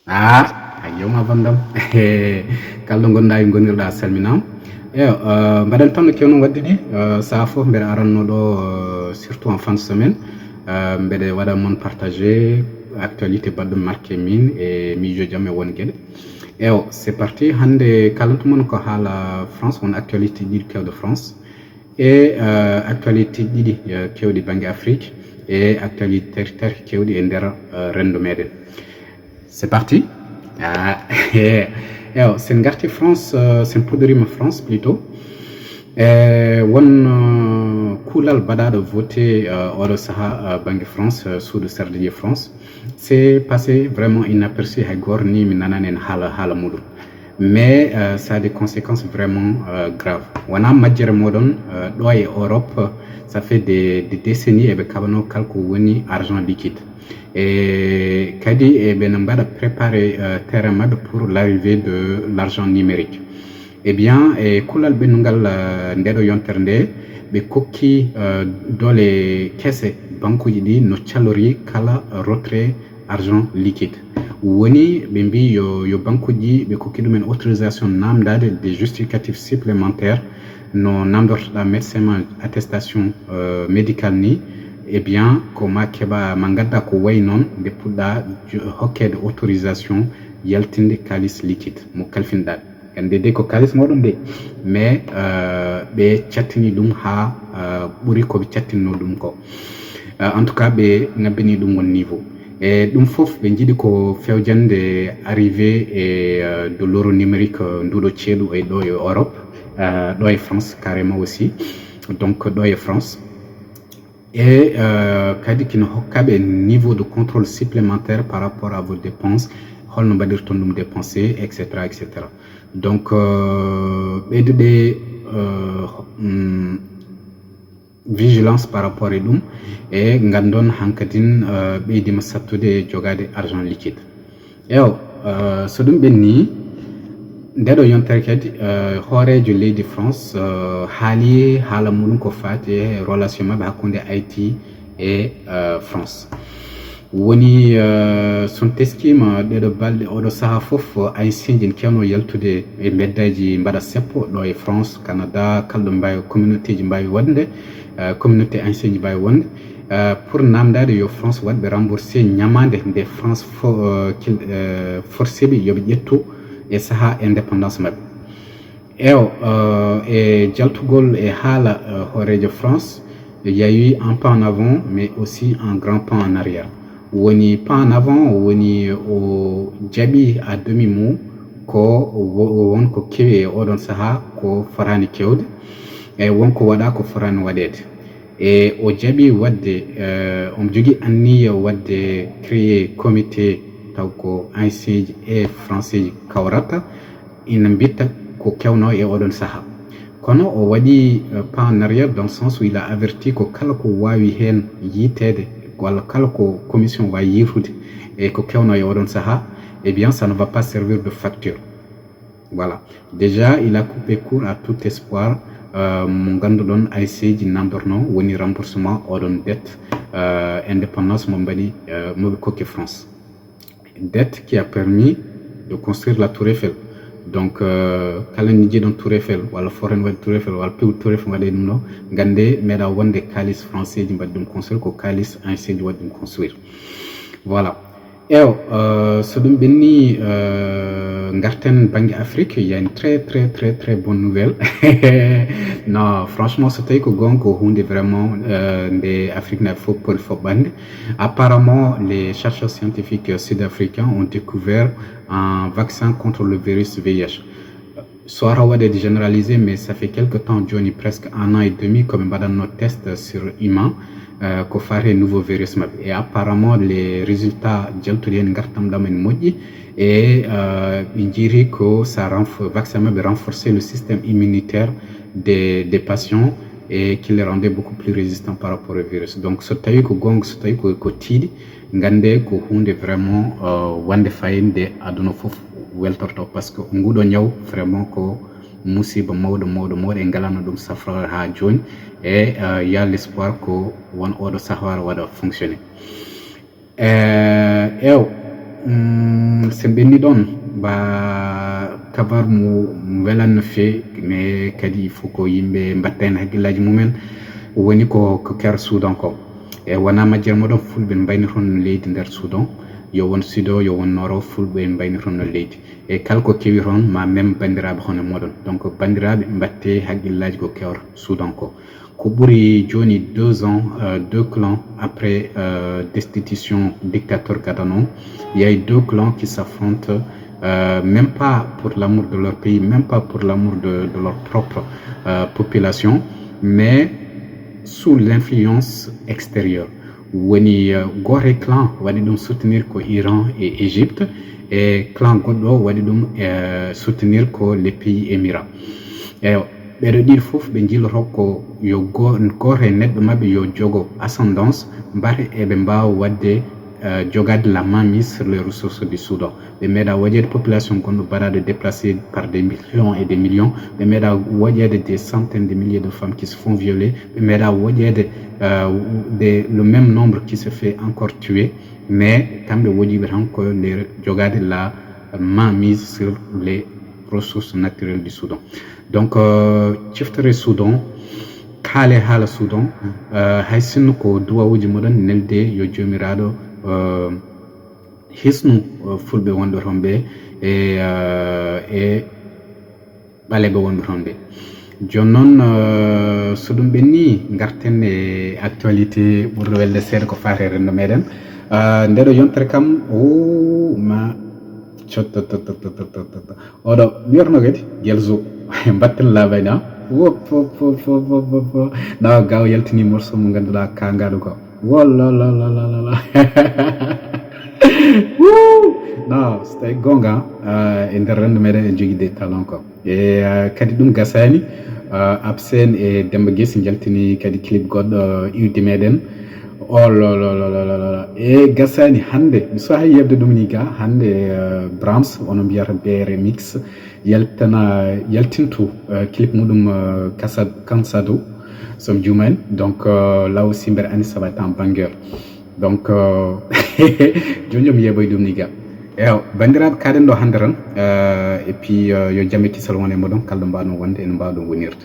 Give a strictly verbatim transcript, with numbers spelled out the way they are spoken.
Ah, a yewma bandam. Kalɗo ngonɗa e ngonirɗa a salminama. Eyo, uh, mbaɗen tan no kewno wadde ni, uh, saha fof mbeɗa aranno ɗo, uh, surtout en fin de semaine. Uh, mbeɗe waɗa mon partager actualité baɗɗo marqué min e miijo jam e won geɗe. Eyo, c'est parti. Hannde kalantu mon ko haala France, won actualité ɗiɗi kewɗe France. E uh, actualité ɗiɗi uh, kewɗi bannge Afrique e actualité tati kewɗi e nder uh, renndo meɗen. C'est parti. Ah, eyo, sen garti France, uh, sen puɗɗorima France plutôt. E won uh, kuulal baɗaɗo voté uh, oɗo saha uh, bannge France, uh, suudu sardiye France. C'est passé vraiment inaperçu, hay goto ni mi nanani en haala haala muɗum. Mais uh, ça a des conséquences vraiment uh, graves. Wona majjere moɗon uh, ɗo e Europe, ça fait des, des décennies eɓe kaɓano kala ko woni argent liquide. E kadi eɓe no mbaɗa préparé uh, terrain maɓɓe pour l'arrivée de l'argent numérique. Eh bien, e kuulal ɓennungal uh, ndeɗo yontere nde ɓe kokki uh, doole kese bankuji ɗi no calori kala retrait argent liquide. Woni ɓe mbi yo, yo bankuji ɓe kokki ɗumen autorisation namdade des justificatifs supplémentaires no namdortoɗa médecin ma attestation uh, médicale ni. Eh bien, ko ma keɓa ma gadda ko wayi noon nde puɗɗa hokkede autorisation yaltinde kalis liquide mo kalfinɗa. Gande de ko kalis moɗon de, mais uh, ɓe cattini ɗum ha uh, ɓuri ko ɓe cattinno ɗum ko. Uh, en tout cas ɓe ngabbini ɗum won niveau. E ɗum fof ɓe jiiɗi ko fewjande arrivé e uh, de l'euro numérique uh, nduɗo ceeɗu e ɗo e Europe, uh, ɗo e France carrément aussi. Donc ɗo e France. E uh, kadi kino hokkaɓe niveau de contrôle supplémentaire par rapport à vos dépenses, holno mbaɗirton ɗum dépensé, et cetera, et cetera. Donc uh, ɓeyduɓe uh, um, vigilance par rapport e ɗum e ngandon hankadin uh, ɓeydima sattude e jogade argent liquide. Eyo, uh, so ɗum ɓenni ndeɗo yontere kadi uh, hoorejo leydi France uh, haali haala muɗum ko fati e relation maɓɓe hakkunde Haïti e uh, France. Woni uh, son teskima ɗeɗo balɗe oɗo saha fof ancien ji ne kewno yaltude e mbeddaji mbaɗa seppo ɗo e France, Canada, kalɗo mbawi communauté ji mbawi wonde uh, communauté ancien ji mbawi wonde uh, pour namdade yo France waɗɓe remboursé ñamande nde France fo, uh, kil, uh, forcé ɓe yoɓe ƴettu e saha indépendance maɓɓe. Eyo uh, e jaltugol e haala uh, hoorejo France yawi un pas en avant mais aussi un grand pas en arrière. Woni pas en avant woni o jaɓi à demi mot ko won ko kewi e oɗon saha ko fotani kewde e won ko waɗa ko fotani waɗede. E o jaɓi waɗde uh, omo jogui anniya waɗde créer comité taw ko ancien ji e français ji kawrata ina mbitta ko kewno e oɗon saha. Kono o waɗi uh, pas en arrière dans le sens où il a averti ko kala ko wawi hen yitede walla kala ko commission wawi yirtude e ko kewno e oɗon saha, eh bien ça ne va pas servir de facture. Voilà. Déjà il a coupé court à tout espoir uh, mo ganduɗon ancien ji namdorno woni remboursement oɗon dette uh, indépendance mo mbaɗi uh, moɓe kokki France. Dette qui a permis de construire la tour Eiffel. Donc uh, kala ni jiɗon tour Eiffel walla foren waɗi tour Eiffel walla piw tour Eiffel waɗe ɗum ɗo gande meɗa wonde kalis français ji mbaɗi ɗum construire ko kalis ancien ji waɗi ɗum construire. Voilà. Eyo uh, so ɗum ɓenni uh, garten banggue Afrique, il y a une très très très très bonne nouvelle. Non, franchement so tawi ko gonga ko hunde vraiment uh, nde Afrique naɓe fof poti foɓɓande. Apparemment les chercheurs scientifiques sud-africains ont découvert un vaccin contre le virus V I H. Soit waɗede généralisé mais ça fait quelque temps joni presque un an et demi koɓe mbaɗanno test sur humain uh, ko fate nouveau virus maɓɓe et apparemment les résultats jaltuɗi hen gartam ɗam en moƴƴi e uh, ɓe jiiri ko ça vaccin maɓɓe renforcer le système immunitaire des, des patients et qui les rendait beaucoup plus résistants par rapport au virus. Donc so tawi ko gonga so tawi ko, ko tiiɗi gande ko hunde vraiment uh, wande fayida nde aduna foof weltorto parce que nguɗo ñaw vraiment ko musiba mawɗo mawɗo mawɗo en ngalano ɗum safrore ha joni e uh, ya l'espoir ko won oɗo safaro waɗa fonctionné. Uh, ew Mm, so ɓenni ɗon, ba kabar mo welan no feewi, mais kadi il faut ko yimɓe mbatta heen hakkillaaji mumen. Woni ko, ko keer Soudan ko. E wona majjere moɗon, fulɓe mbayni toon no leydi nder Soudan. Yo won Sudo, yo won Noro, fulɓe mbayni toon no leydi. E kala ko kewi toon, ma même banndiraaɓe hono moɗon. Donc, banndiraaɓe, mbatte hakkillaaji ko keer Soudan ko. Ko ɓuri jooni deux ans, euh, deux clans après, euh, destitution dictateur gadano, il y a eu deux clans qui s'affrontent, euh, même pas pour l'amour de leur pays, même pas pour l'amour de, de leur propre, euh, population, mais sous l'influence extérieure. Woni, euh, gooto e clan waɗi ɗum soutenir ko Iran et Égypte, e clan goɗɗo waɗi ɗum, euh, soutenir ko les pays Émirats. Eyo, ɓeɗo ɗiɗi fof ɓe njilloto ko yo go-, gooto e neɗɗo maɓɓe yo jogo ascendance, mbata eɓe mbaawa waɗde, euh, jogaade la mainmise sur les ressources du Soudan. Ɓe meeɗa woƴeede population gonɗo baɗaɗo déplacé par des millions et des millions. Ɓe meeɗa woƴeede des centaines de milliers de femmes qui se font violer. Ɓe meeɗa woƴeede, euh, de, le même nombre qui se fait encore tuer. Mais kamɓe woƴiiɓe tan ko les jogaade la mainmise sur les ressources naturelles du Soudan. Donc, euh, ciftore Soudan, kaale haala Soudan, euh, hay sinno ko duwawuuji moɗon nelde yo Joomiraaɗo, euh, hisnu, euh, fulɓe wonɓe toon ɓe e, euh, e ɓaleeɓe wonɓe toon ɓe. Jooni noon, euh, so ɗum ɓenni, ngarten e actualité ɓurɗo welde seeɗa ko faati e renndo meɗen. Euh, ndeɗo yontere kam, o ma cotto. Oɗo wiyatno kadi Gelzo. Mbatten laabayna. Wop, wop, wop, wop, wop, wop. Na gaaw yaltini morceau mo ngannduɗaa kaangaɗo ko. Wallalalalala. Woo! No, so tawi goonga, ah, e nder renndo meɗen en jogii des talents ko. E, ah, kadi ɗum gasaani, ah, Abseen e Demba Gesi njaltini kadi clip goɗɗo, ah, iwdi meɗen. Oh, lo, lo, lo. E gasaani hannde, mi so hay yebde ɗum ni ga, hannde, ah, Brahms, ono mbiyata B R Mix, yaltana, yaltintu, ah, clip muɗum, ah, Kasa-, Kansado, so mi juumaani. Donc, ah, là aussi mbeɗa anndi ça va être un banger. Donc, euh, jooni jooni mi yeeɓoy ɗum ni ga. Eyo, banndiraaɓe, kaɗen ɗo hannde tan, euh, et puis, euh, yo jam e kisal won e moɗon, kala ɗo mbaaɗon wonde, ene mbaawɗon wonirde.